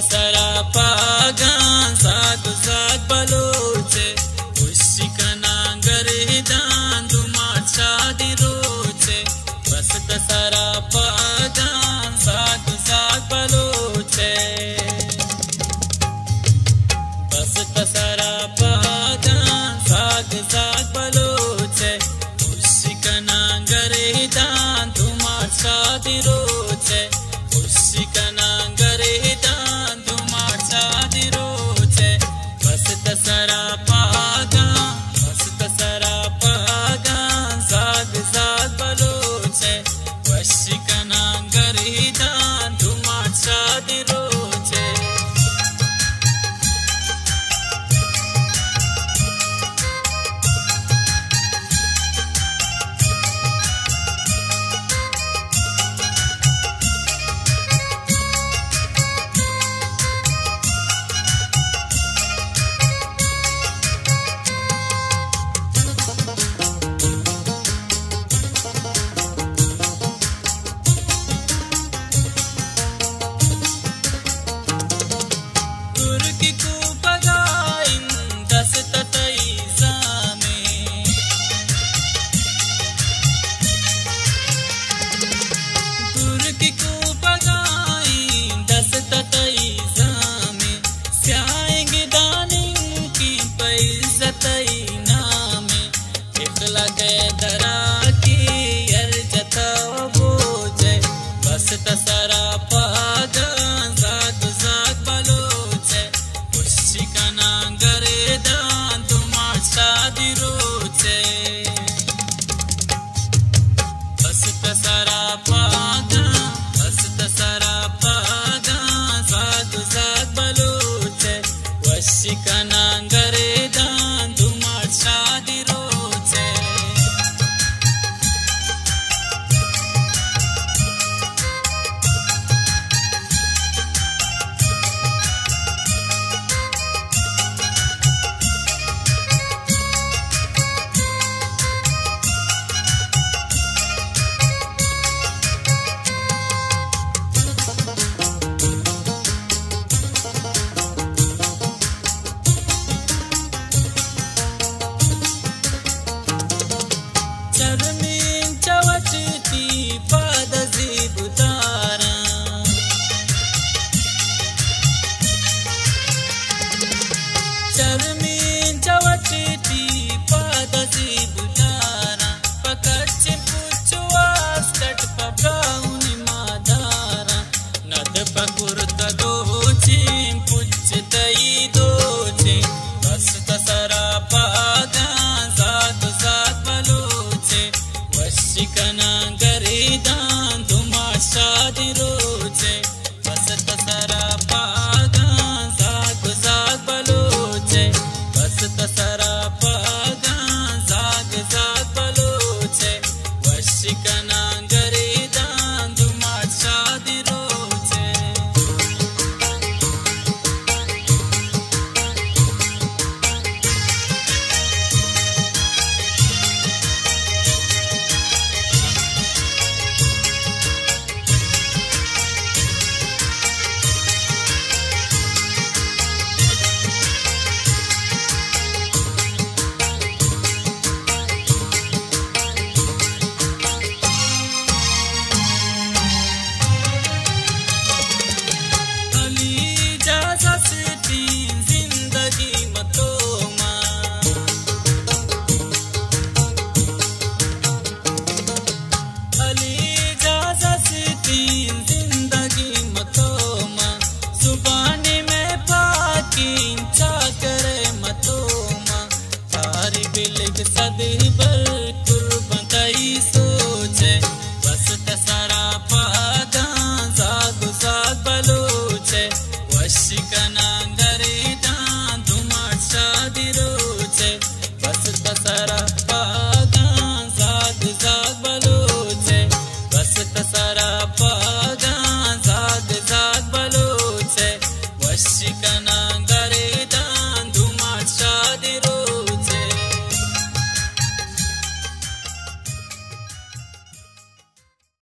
سرا پاگاں زاگ زاگ بلوچ ءِ، خوشی کناں گریداں دماچ شادی روچ ءِ۔ بس تہ سرا پاگاں زاگ زاگ بلوچ ءِ۔ بس تہ سرا پاگاں زاگ زاگ بلوچ ءِ، خوشی کناں گریداں دماچ شادی روچ ءِ۔ خوشی کناں گریداں دماچ شادی روچ ءِ۔ بس تہ سرا پاگاں، بس تہ سرا پاگاں زاگ زاگ بلوچ ءِ، خوشی کناں گریداں دماچ شادی روچ ءِ۔ گرکی کوپگا اِنت دست ءَ تئی زامے۔ گرکی کوپگا اِنت دست ءَ تئی زامے۔ سیاہیں گدانیں کہ پہ عزت تئی نامے۔ اخلاق ءِ دراکی ار جتا و بوج ءِ۔ بس تہ سرا پاگاں زاگ زاگ بلوچ ءِ، خوشی کناں گریداں دماچ شادی روچ ءِ۔ بس تہ سرا پاگاں، بس تہ سرا پاگاں زاگ زاگ بلوچ ءِ، خوشی کناں گریداں دماچ شادی روچ ءِ۔ چرمیں چوٹ تئی پاد زیب داراں۔ چرمیں چوٹ تئی پاد زیب داراں۔ پہ کچیں پچ واسکٹ پہ براہونی ما داراں۔ ند پہ کرتہ دوچیں، پچ تئی دوچیں، بس تہ سرا پاگاں زاگ زاگ بلوچ ءِ، وشی کناں گریداں دماچ شادی روچ ءِ، بس تہ سرا